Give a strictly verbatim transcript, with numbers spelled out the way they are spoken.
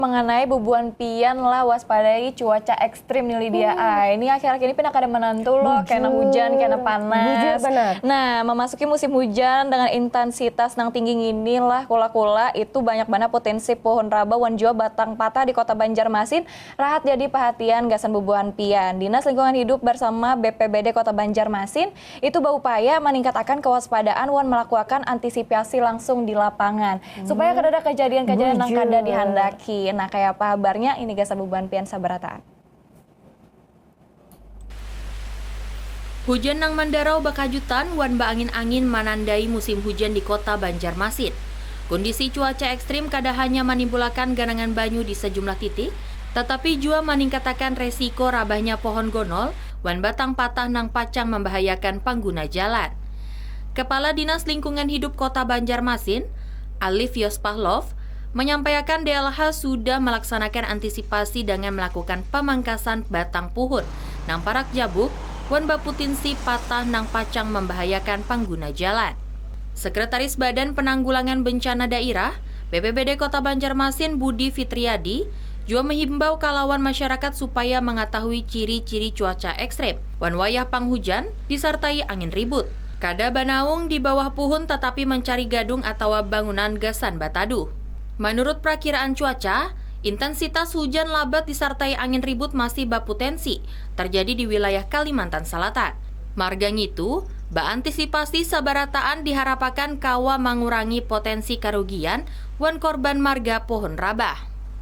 Mengenai bubuhan pian lah waspadai cuaca ekstrim nih Lydia. Hmm. Ini akhir-akhir ini pina kada menentu loh, kena hujan, kena panas. Bujur benar. Nah, memasuki musim hujan dengan intensitas nang tinggi ngini lah kula-kula itu banyak banar potensi pohon raba wan jua batang patah di Kota Banjarmasin. Rahat jadi perhatian gasan bubuhan pian. Dinas Lingkungan Hidup bersama B P B D Kota Banjarmasin itu baupaya meningkatakan kewaspadaan wan melakukan antisipasi langsung di lapangan supaya kada ada kejadian-kejadian nang kada dihandaki. Nah, kaya apa habarnya? Ini gasan bubuhan pian sabarataan. Hujan nang mandarau bakajutan wan baangin-angin manandai musim hujan di Kota Banjarmasin. Kondisi cuaca ekstrim kada hanya manimbulakan ganangan banyu di sejumlah titik, tatapi jua maningkatakan resiko rabahnya pohon gonol wan batang patah nang pacang mambahayakan pangguna jalan. Kepala Dinas Lingkungan Hidup Kota Banjarmasin, Alif Yospahlov, menyampaikan D L H sudah melaksanakan antisipasi dengan melakukan pamangkasan batang puhun nang parak jabuk wan baputinsi patah nang pacang mambahayakan pangguna jalan. Sekretaris Badan Penanggulangan Bencana Daerah, B P B D Kota Banjarmasin Budi Fitriadi, jua menghimbau kalawan masyarakat supaya mengetahui ciri-ciri cuaca ekstrim wan wayah panghujan disertai angin ribut. Kada banaung di bawah puhun tatapi mencari gadung atawa bangunan gasan bataduh. Menurut perakiraan cuaca, intensitas hujan labat disertai angin ribut masih bapotensi terjadi di wilayah Kalimantan Selatan. Marga ngitu, baantisipasi sabarataan diharapakan kawa mangurangi potensi karugian wan korban marga pohon rabah.